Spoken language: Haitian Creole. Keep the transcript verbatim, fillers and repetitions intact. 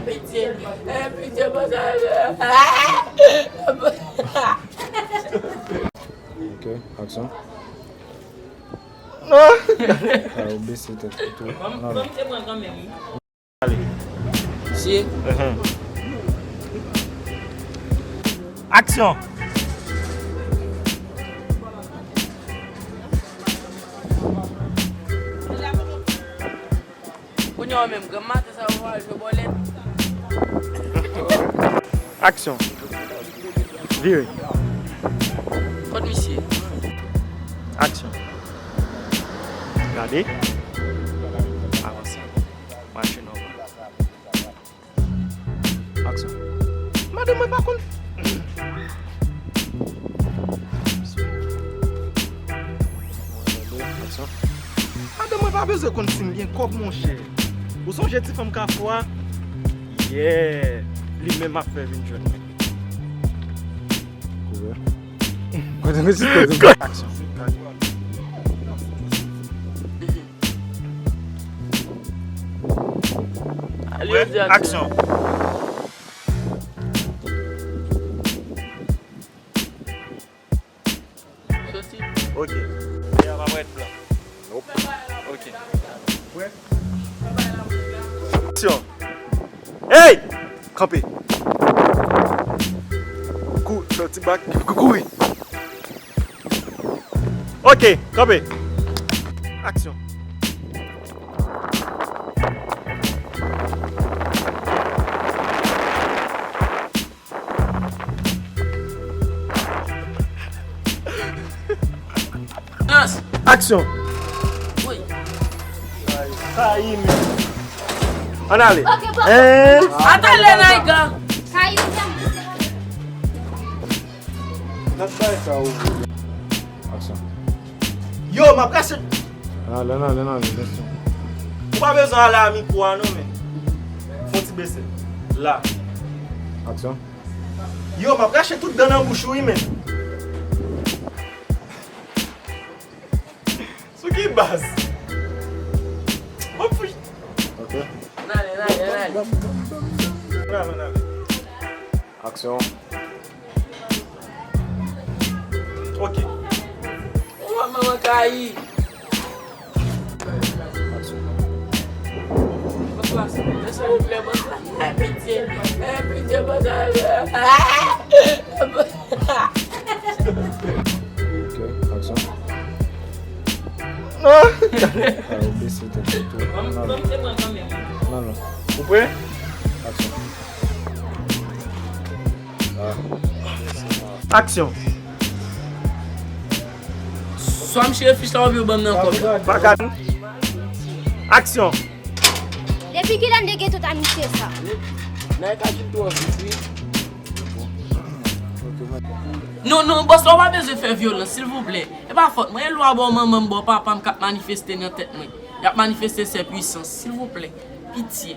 Pitye, eh, pitye, bon, sa. Ok, aksyon. Ah, ou bese tèt ou tou. Non, non. Misye. Aksyon. Kounye a menm, granm maten sa yo al jwe bòlèt. Aksyon. Vire. Kot misye? Aksyon. Gade. Avanse. Mache nòmal. Aksyon. Madanm mwen pa konn. Aksyon. Madanm mwen pa bezwen konn si m gen kòb, monchè. Ou sonje ti fanm Kafou a? Yeah! Li menm ap fè vin jwenn mwen. Kouvè. Kote mesye kote? Aksyon. Aksyon. Ok. Dèyè pa parèt blan. Ok. Aksyon. Hey! Kanpe. Kou, fè yon ti bak, kou, kouri. Ok, kanpe. Aksyon. Aksyon. Wi. Ann ale. Ok, papa. Hein? Atann, Lenayga. Aksyon. Yo, m ap rache. Ann ale, ann ale, ann ale, aksyon. Ou pa bezwen ale a mikwo a non, men. Fè yon ti bese. La. Aksyon. Yo, m ap rache tout dan nan bouch ou, wi, men. Sou ki baz? Mwen fou. Ok. Ann ale, ann ale, ann ale. Ann ale, ann ale. Aksyon. Ok. Ou wè manman Kayi. Aksyon. Bòs la, silvouplè, bòs la. Eh, pitye. Eh, pitye, bòs la. Ok, aksyon. Ah, ou bese tèt ou tou. Non, non. Non, non. Ou prè? Aksyon. Aksyon. Swa m chire fich la oubyen w ban m nan kòb la. Pa gad. Aksyon. Depi kilè n te gen tout amitié sa? Nèg ka vin twò vit, wi. Non, non, bòs la, ou pa bezwen fè vyolans, silvouplè. E pa fòt mwen, e lwa bò manman m, bò papa m k ap manifeste nan tèt mwen. Y ap manifeste sè pwisans, silvouplè. Pitye.